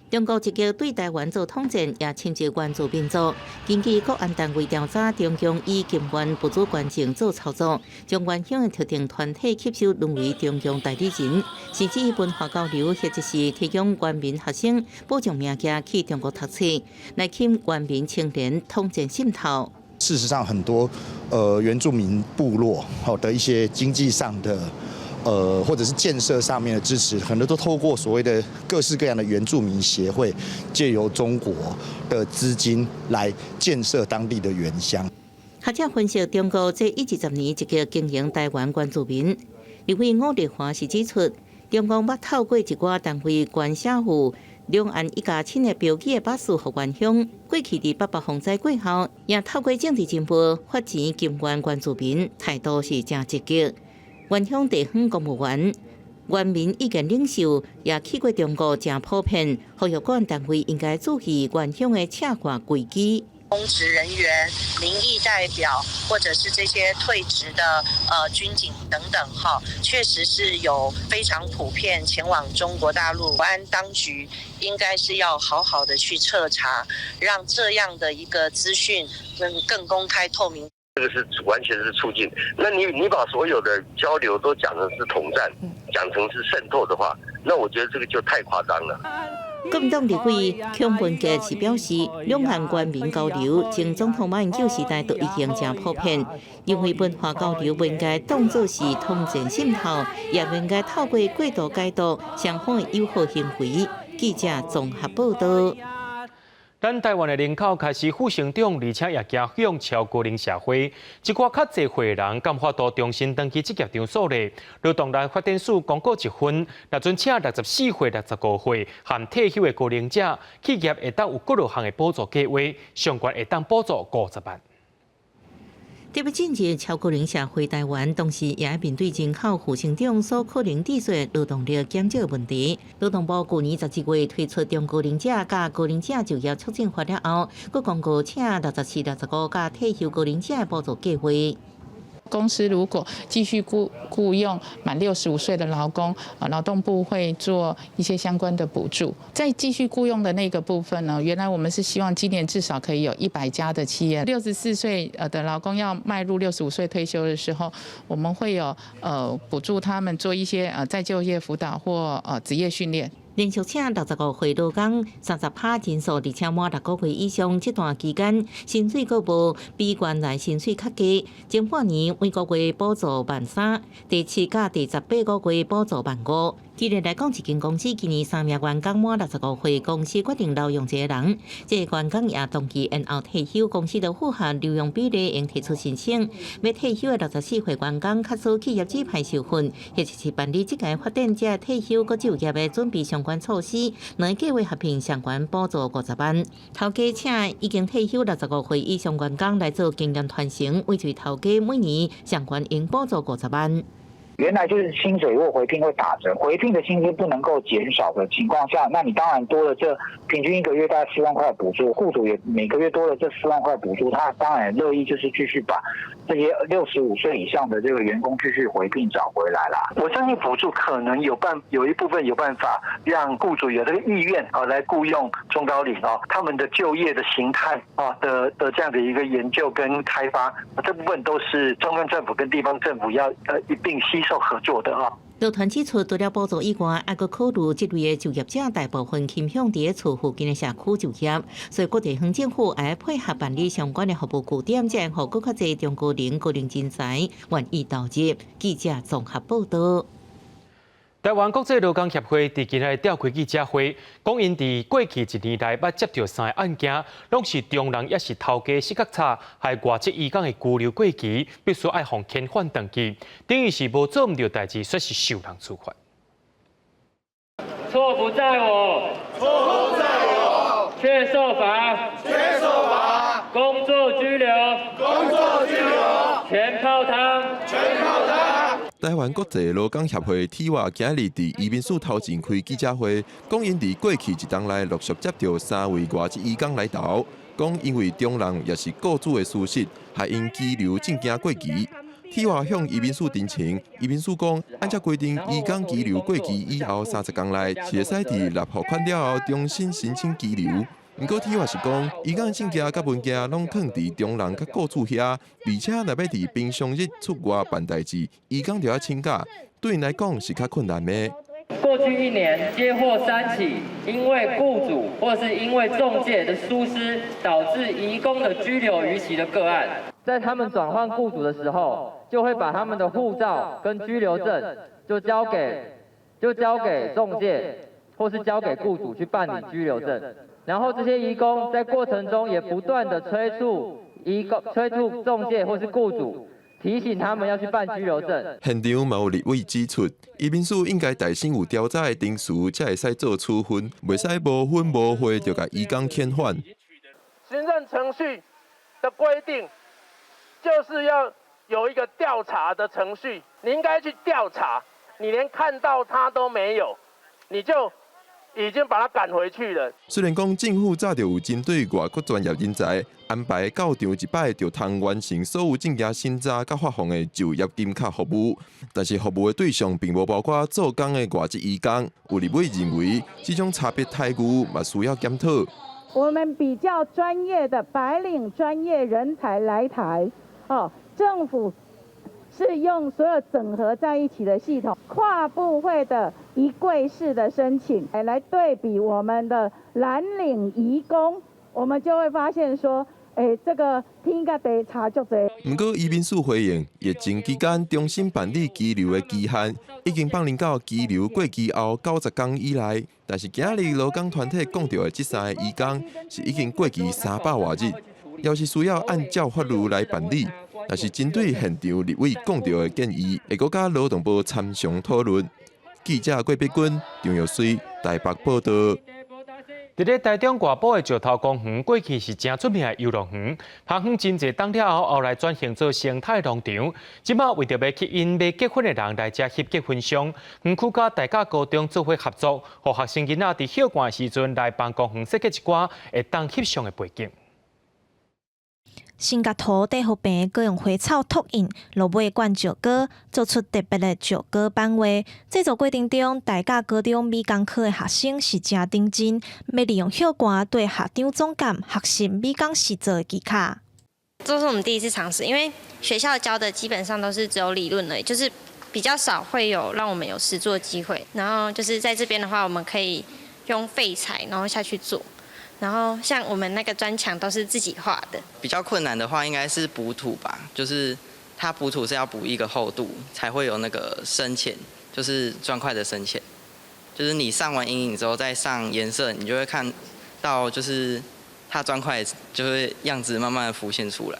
中國積極對台灣做統戰，也侵襲原住民族。根據國安單位調查，中共以金援物資捐贈做操作，將原鄉的特定團體吸收淪為中共代理人，甚至以文化交流或者是提供原民學生保障名額去中國讀冊，來吸原民青年統戰滲透。事實上，很多原住民部落好的一些經濟上的，或者是建設上面的支持，很多都透過所謂的各式各樣的原住民協會，借由中國的資金來建設當地的原鄉。學者分析，中國這10-20年積極經營台灣原住民。立委伍麗華是指出，中共捌透過一寡單位關社府兩岸一家親的標記的把事予原鄉。過去佇八八風災過後，也透過政治進步發錢金援原住民，態度是誠積極。原鄉地方公務員、原民意見領袖也去過中國，誠普遍，呼籲國安單位應該注意原鄉的赤化危機。公職人員、民意代表，或者是這些退職的軍警等等，哈，確實是有非常普遍前往中國大陸。國安當局應該是要好好的去徹查，讓這樣的一個資訊更公開透明。這個是完全是促進。那你把所有的交流都講成是統戰，講成是滲透的話，那我覺得這個就太誇張了。國民黨立委柯文哲是表示，兩岸原民交流，從總統馬英九時代就已經誠普遍，認為文化交流毋應該當作是統戰滲透，也毋應該透過過度解讀雙方的友好行為。記者綜合報道。咱台灣的人口開始負成長，而且也走向超高齡社會。一寡較濟歲的人，敢有法度重新轉去職業場所咧？勞動力發展署公告一份，若準請64歲、65歲含退休的高齡者，企業會當有幾落項的補助計劃，上懸會當補助50萬。特別進入超高齡社會，台灣同時也面對人口負成長所可能致出勞動力減少的問題。勞動部去年12月推出中高齡者佮高齡者就業促進法了後，閣公告請64、65佮退休高齡者的補助計劃。公司如果繼續僱傭滿65歲的勞工，啊，勞動部會做一些相關的補助。在繼續僱傭的那個部分呢，原來我們是希望今年至少可以有100家的企業，64歲的勞工要邁入65歲退休的時候，我們會有補助他們做一些再就業輔導或職業訓練。連續請65歲勞工，30趴人數，而且滿6個月以上，這段期間薪水閣無比原來薪水較低。前半年每個月補助13,000，第7佮第18個月補助萬五。舉例來講，一間公司今年三名員工滿65歲，公司決定留用一個人，這個員工也同意延後退休，公司就符合留用比例，會提出申請。欲退休的64歲員工，較需企業指派受訓，或者是辦理職涯發展，才退休閣就業的準備相關措施，兩個計劃合併相關補助50萬。頭家請已經退休65歲以上員工來做經驗傳承，為對頭家每年相關應補助50萬。原來就是薪水如果回聘會打折，回聘的薪資不能夠減少的情況下，那你當然多了這平均一個月大概4萬塊補助，僱主也每個月多了這四萬塊補助，他當然樂意就是繼續把這些65歲以上的這個員工繼續回聘找回來啦。我相信補助可能有一部分有辦法讓僱主有這個意願啊來僱傭中高齡啊，他們的就業的形態啊的這樣的一個研究跟開發，這部分都是中央政府跟地方政府要一併攜手合作的啊。勞團指出，除了補助以外，還閣考慮這類的就業者大部分傾向佇厝附近的社區就業，所以各地方政府愛配合辦理相關的服務據點，才會予閣較濟中高齡高齡人才願意投入。記者綜合報道。台灣國際勞工協會佇今日召開記者會，講𪜶佇過去一年內捌接著三个案件，攏是中人抑是頭家失覺差，害外籍移工的居留過期，必須愛予遣返轉去，等於是無做毋著代誌，煞是受人處罰。錯不在我，錯不在我，卻受罰，卻受罰，工作拘留，工作拘留，全泡湯，全泡湯。台灣國際勞工協會 TIWA 今日佇移民署頭前開記者會，講𪜶佇過去一冬內陸續接著三位外籍移工來投，講因為中人抑是雇主的疏失，害𪜶居留證件過期。TIWA 向移民署陳情，移民署講，按照規定，移工居留過期以後30工內是會使佇納付款了後重新申請居留。毋過 TIWA 是講，移工證件佮文件攏囥佇中人佮雇主遐，而且若欲佇平常日出外辦代誌，移工著愛請假，對𪜶來講是較困難的。過去一年接獲三起因為雇主或是因為仲介的疏失，導致移工的居留逾期的個案。在他們轉換雇主的時候，就會把他們的護照跟居留證就交給仲介，或是交給雇主去辦理居留證。然後這些移工在過程中也不斷的催促移工、催促仲介或是雇主提醒他們要去辦居留證。現場嘛有立委指出，移民署應該代先有調查的程序，才會使做處分，袂使無分無會就共移工遣返。行政程序的規定，就是要有一個調查的程序，你應該去調查，你連看到他都沒有，你就已經把他趕回去了。雖然講政府早就有針對外國專業人才安排到場一擺就通完成所有證件審查佮發放的就業金卡服務，但是服務的對象並無包括做工的外籍移工。有立委認為，這種差別待遇嘛需要檢討。我們比較專業的白領專業人才來台，哦，政府是用所有整合在一起的系統，跨部會的一櫃式的申請，來對比我們的藍領移工，我們就會發現說，這個天佮地差足濟。毋過移民署回應，疫情期間重新辦理居留的期限已經放冗到居留過期後90天以內，但是今日勞工團體講著的這三个移工是已經過期300外日，猶是需要按照法律來辦理。但是針對現場立委講著的建議，會閣佮勞動部參詳討論。記者郭碧君、張玉水台北報導。佇咧台中外埔的石頭公園，過去是誠出名的遊樂園，拍園真濟冬了後，後來轉型做生態農場。這擺為著欲吸引欲結婚的人來遮翕結婚相，園區佮大甲高中做伙合作，予學生囡仔佇歇寒的時陣來幫公園設計一寡會當翕相的背景。先共塗底予平，閣用花草拓印，落尾灌石膏，做出特別的石膏版畫。製作過程中，大甲高中美工科的學生是誠認真，欲利用歇寒對學長總監學習美工實作的技巧。這是我們第一次嘗試，因為學校教的基本上都是只有理論而已，就是比較少會有讓我們有實作的機會。然後就是在這邊的話，我們可以用廢材，然後下去做。然後像我們那個磚牆都是自己畫的。比較困難的話，應該是補土吧，就是它補土是要補一個厚度，才會有那個深淺，就是磚塊的深淺。就是你上完陰影之後再上顏色，你就會看到就是它磚塊就會樣子慢慢的浮現出來。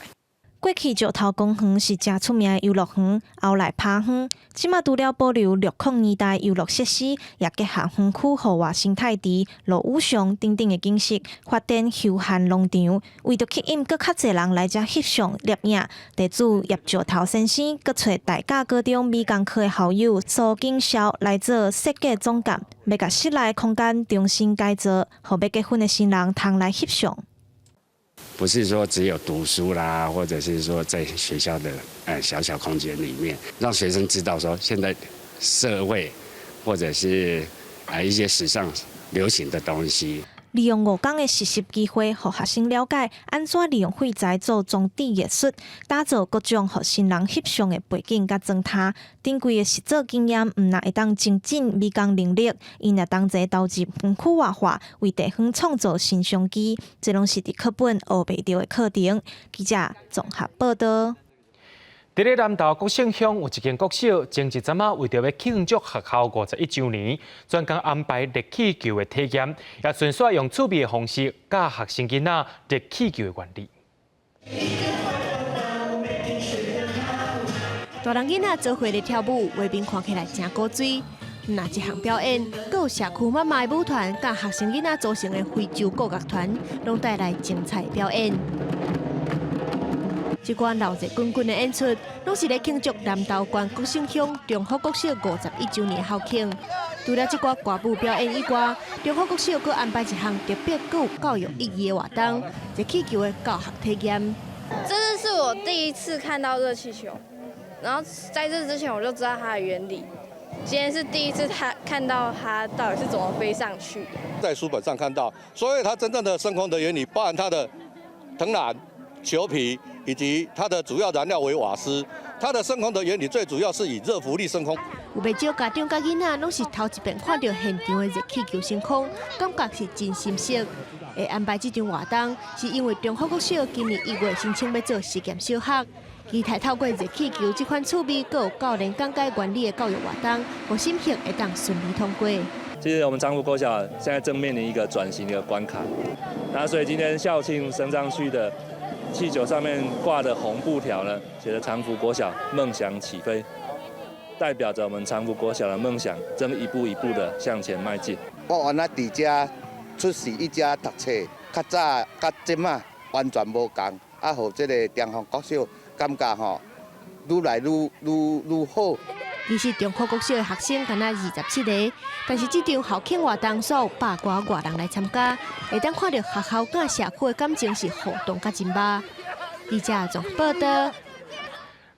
過去石頭公園是誠出名的遊樂園，後來拍荒，這馬除了保留60年代遊樂設施，也結合園區戶外生態池、落雨箱等等的景色，發展休閒農場。為著吸引閣較濟人來遮翕相攝影，地主葉石頭先生閣揣大甲高中美工科的校友蘇景霄來做設計總監，欲共室內空間重新改造，予欲結婚的新人通來翕相。不是說只有讀書啦，或者是說在學校的小小空間裡面，讓學生知道說現在社會或者是一些時尚流行的東西。利用5天的實習機會，予學生了解按怎利用廢材做裝置藝術，打造各種予新人翕相的背景佮妝頭。珍貴的實作經驗，毋但會當精進美工能力，𪜶也同齊投入園區活化，為地方創造新商機。這攏是佇課本學袂著的課程。記者綜合報導。佇咧南投國姓鄉有一間國小，前一陣仔為著欲慶祝學校51週年，專工安排熱氣球的體驗，也順紲用趣味的方式教學生囡仔熱氣球的原理。大人囡仔做伙咧跳舞，畫面看起來誠古錐。毋但這項表演，閣有社區媽媽的舞團，佮學生囡仔組成的非洲鼓樂團，攏帶來精彩表演。這款鬧熱滾滾的演出，攏是咧慶祝南投縣國姓鄉中福國小51週年校慶。除了這寡歌舞表演以外，中福國小閣安排一項特別閣有教育意義的活動——熱氣球的教學體驗。這次是我第一次看到熱氣球，然後在這之前我就知道它的原理。今天是第一次他看到它到底是怎麼飛上去的。在書本上看到，所以它真正的升空的原理，包含它的藤籃、球皮以及它的主要燃料為瓦斯，它的升空的原理最主要是以熱浮力升空。有袂少家長佮囡仔攏是頭一遍看著現場的熱氣球升空，感覺是真新鮮。會安排這場活動，是因為中福國小今年1月申請欲做實驗小學，期待透過熱氣球這款趣味、閣有教練講解原理的教育活動，予審核會當順利通過。其實我們彰福國小現在正面臨一個轉型的關卡，那所以今天校慶升上去的氣球上面掛的紅布條呢，寫著長福國小夢想起飛，代表着我們長福國小的夢想正一步一步的向前邁進。我原來佇遮出世，佇遮讀冊，較早佮這馬完全無仝，啊，予這个長福國小感覺吼，愈來愈愈愈好。其實中福國小的學生敢若27個，但是這場校慶活動所有百外外人來參加，會當看著學校佮社區的感情是互動甲真密。記者綜合報導。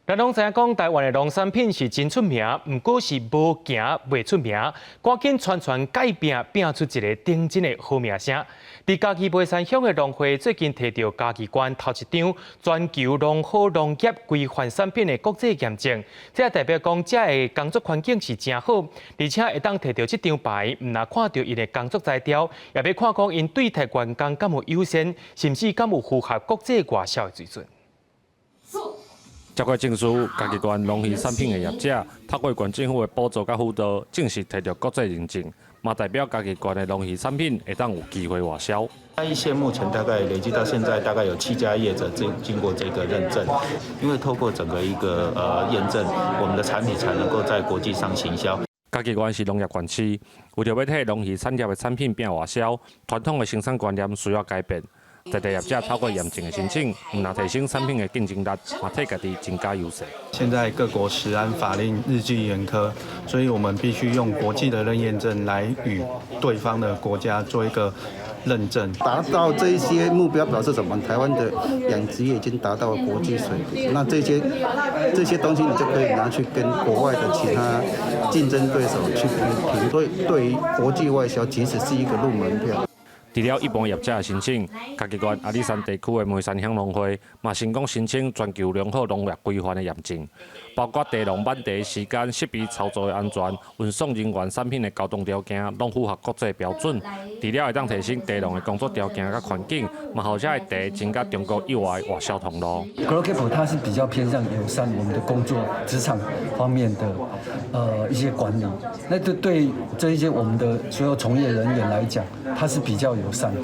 咱攏知影講，台灣的農產品是真出名，毋過是無行袂出名。趕緊傳傳改拼，拼出一个頂真的好名聲。佇嘉義梅山鄉的農會最近提著嘉義縣頭一張全球良好農業規範產品的國際驗證，這代表講遮的工作環境是誠好，而且會當提著這張牌，毋但看著𪜶的工作才調，也欲看講𪜶對待員工敢有友善，甚至敢有符合國際外銷的水準。接過證書，嘉義縣農漁產品的業者，透過縣政府的補助佮輔導，正式提著國際認證，嘛代表嘉義縣的農漁產品會當有機會外銷。嘉義縣目前大概累計到現在，大概有7家業者經過這個認證，因為透過整個一個驗證，我們的產品才能夠在國際上行銷。嘉義縣是農業縣市，為著欲替農漁產業的產品拼外銷，傳統的生產觀念需要改變。在地業者透過驗證的申請，毋但提升產品的競爭力，嘛替家己增加優勢。現在各國食安法令日趨嚴苛，所以我們必須用國際的認驗證來與對方的國家做一個認證。達到這一些目標，表示什麼？台灣的養殖業已經達到國際水平。那這些東西，你就可以拿去跟國外的其他競爭對手去比拼。所以，對於國際外銷，其實是一個入門票。除了一般業者的申請，嘉義縣阿里山地區的梅山鄉農會嘛成功申請全球良好農業規範的驗證，包括茶農挽茶時間、設備操作的安全、運送人員產品的交通條件，攏符合國際標準。除了會當提升茶農的工作條件佮環境，嘛予遮的茶增加中國以外外銷通路。 GloCAP 它是比較偏向友善我們的工作職場方面的一些管理，那這對這一些我們的所有從業人員來講，它是比較友善的。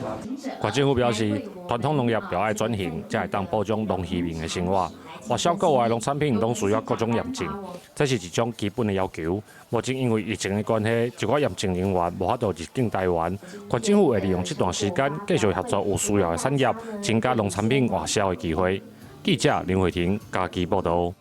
縣政府表示，傳統農業著愛轉型，才會當保障農漁民的生活。外銷國外農產品攏需要各種驗證，這是一種基本的要求。目前因為疫情的關係，一寡驗證人員無法度入境台灣，縣政府會利用這段時間繼續協助有需要的產業，增加農產品外銷的機會。記者林慧婷嘉義報導。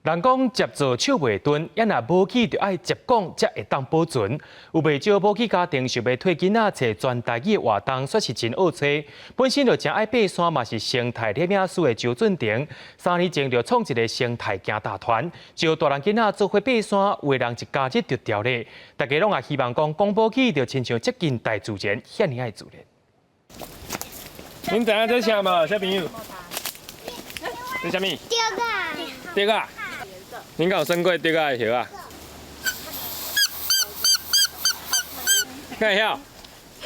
人講捷做手袂鈍，抑若武器著愛捷講，才會當保存。有袂少母子家庭想欲替囡仔揣全台語的活動，煞是真僫揣。本身就誠愛爬山，嘛是生態攝影師的周俊廷，3年前就創一个生態行踏團，招大人囡仔做伙爬山，有的人一加入就牢咧。大家攏也希望講，講母語就親像接近大自然，遐爾仔自然。恁知影這啥無，小朋友？這啥物？竹仔。竹仔。恁敢有耍過竹仔的葉仔？敢會曉？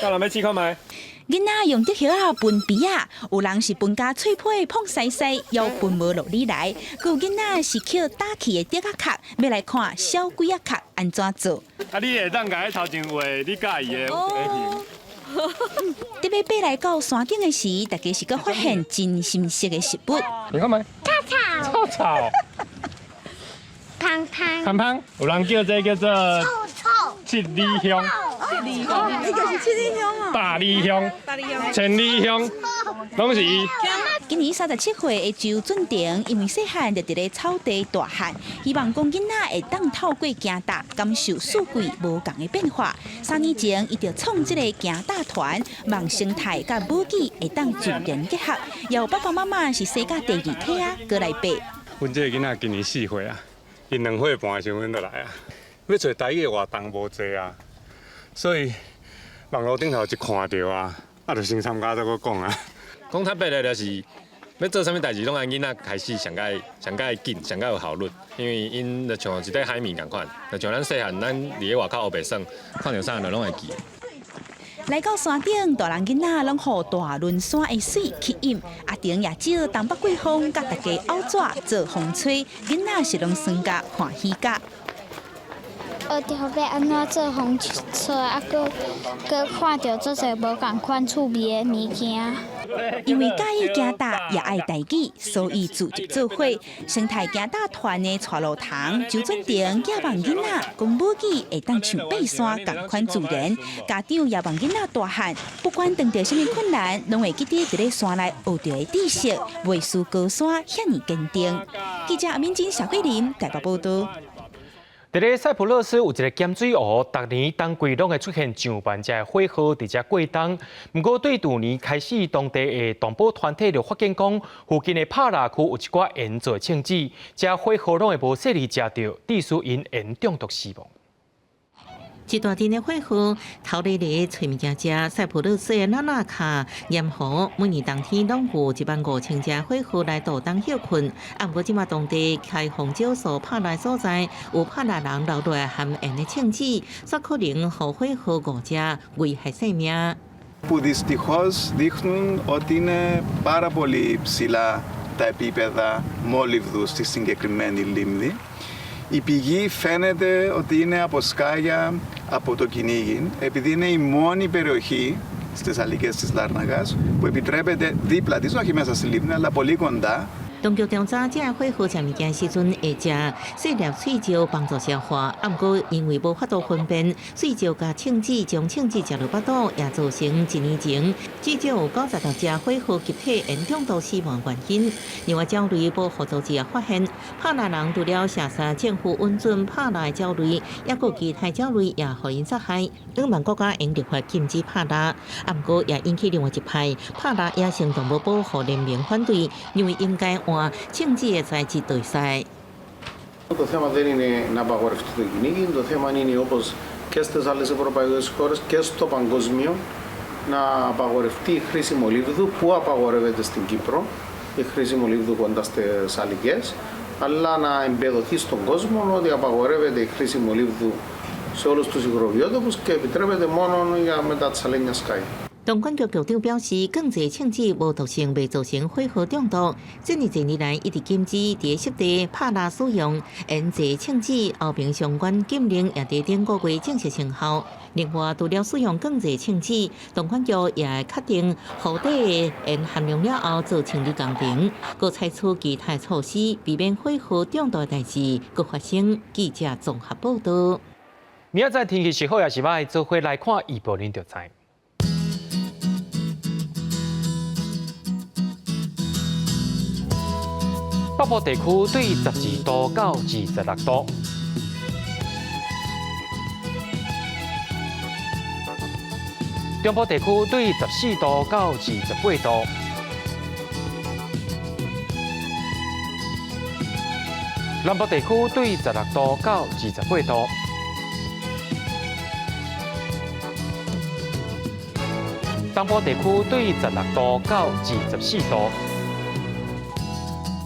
敢人欲試看覓？囡仔用竹葉仔分埤仔，有人是分甲脆皮膨細細，猶分無落裡來。閣有囡仔是抾打去的竹仔殼，欲來看小鬼仔殼按怎做。啊，你會當共彼頭前畫你佮意的形。特欲爬來到山頂的時，大家是閣發現真新鮮的食物。你看覓？臭臭臭。芳芳。芳芳，有人叫這叫做七里香。七里香，這個是七里香哦。大里香、千里香，攏是伊。今年37歲的周俊廷，因為細漢就佇咧草地大漢，希望講囡仔會當透過行踏，感受四季無仝的變化。3年前，伊就創這个行踏團，望生態佮母語會當自然結合。有爸爸媽媽是生甲第二體啊，閣來爬。阮這个囡仔今年4歲啊，𪜶2歲半的時陣就來啊，欲揣台語的活動無濟啊，所以網路頂頭一看著啊，啊就先參加再閣講啊。講坦白咧，就是欲做啥物代誌，攏按囡仔開始上蓋上蓋緊，上蓋有效率，因為𪜶就像一塊海綿仝款，就像咱細漢，咱佇咧外口烏白耍，看著啥就攏會記。來到山頂，大人囡仔攏予大崙山的水吸引。阿婷也招東北季風，佮大家拗紙做風吹，囡仔是攏耍甲歡喜甲。學著欲按怎做風吹，啊，閣閣看著足濟無仝款趣味的物件。因為佮意行踏，也愛台語，所以組織做伙。生態行踏團的帶路童周俊廷寄望囡仔講母語會當像爬山仝款自然。家長也望囡仔大漢，不管碰著啥物困難，攏會記得佇咧山內學著的知識，袂輸高山遐爾堅定。記者阿敏珍、謝慧琳台北報導。佇咧塞浦路斯有一个鹹水湖，逐年冬季攏會出現上萬隻火鶴佇遮過冬。毋過對舊年開始，當地的動保團體就發現講，附近的帕拉區有一寡鹽做的銃子，這火鶴攏會無細膩食著，致使𪜶鹽中毒死亡。一大陣的火鶴頭咧咧揣物件食，塞浦路斯的拉納卡鹽湖每年冬天攏有15000隻火鶴來度冬歇睏。啊，毋過這馬當地開放少數帕拉所在，有帕拉人留落來含鹽的銃子，煞可能予火鶴誤食，危害性命。 Που δυστυχώς δείχνουν ότι είναι πάρα πολύ ψηλά τα επίπεδα μόλυβδου στη συγκεκριμένη λίμνη. Η πηγή φαίνεται ότι είναι από σκάγια από το κυνήγι, επειδή είναι η μόνη περιοχή στις Αλικές της Λάρνακας που επιτρέπεται δίπλα της, όχι μέσα στη λίμνη, αλλά πολύ κοντά. 當局調查，這火鶴食物件時陣會食細粒碎石幫助消化，啊，毋過因為無法度分辨碎石佮銃子，將銃子食入腹肚，也造成一年前至少有96隻火鶴集體鹽中毒死亡原因。另外，鳥類保護組織也發現，帕拉人除了射殺政府允准帕拉的鳥類，抑閣其他鳥類也予𪜶殺害。兩萬國家應立法禁止帕拉，啊，毋過也引起另外一派帕拉野生動物保護聯盟反對，認為應該換銃子的材質代替。 Το θέμα δεν είναι να απαγορευτεί το κυνήγι, το θέμα είναι όπως και στις άλλες ευρωπαϊκές χώρες και στο παγκόσμιο να απαγορευτεί η χρήση μολύβδου που απαγορεύεται στην Κύπρο, η χρήση μολύβδου κοντά στις αλικές, αλλά να εμπεδοθεί στον κόσμο ότι απαγορεύεται η χρήση μολύβδου σε όλους τους υγροβιότοπους και επιτρέπεται μόνο για με τα τσαλένια σκάι. 東管局局長表示，鋼製銃子無毒性，袂造成火鶴中毒。這爾濟年來一直禁止佇濕地拍獵使用鹽製銃子，歐盟相關禁令也佇頂個月正式生效。另外，除了使用鋼製銃子，東管局也會確定湖底的鹽含量了後做清理工程，閣採取其他措施，避免火鶴中毒的代誌閣發生。記者綜合報導。明仔載天氣是好抑是䆀，做伙來看預報，恁就知。北部地區對12度到26度，中部地區對14度到28度，南部地區對16度到28度，東部地區對16度到24度。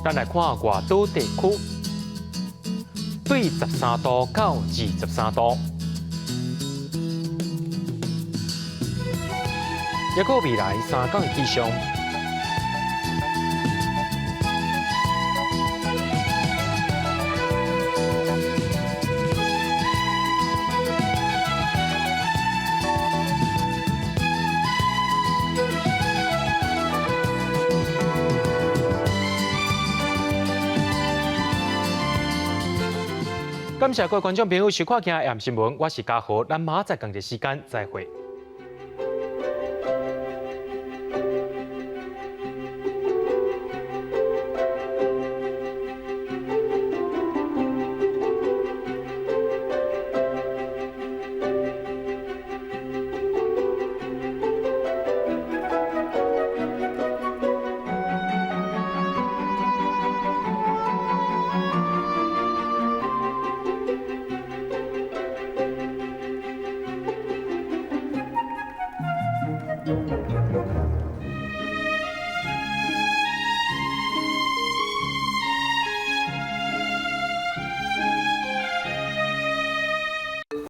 咱來看外島地區，對13度到23度，抑閣未來三天的氣象。感謝各位觀眾朋友收看今日的新聞，我是嘉豪，咱明仔載仝一時間再會。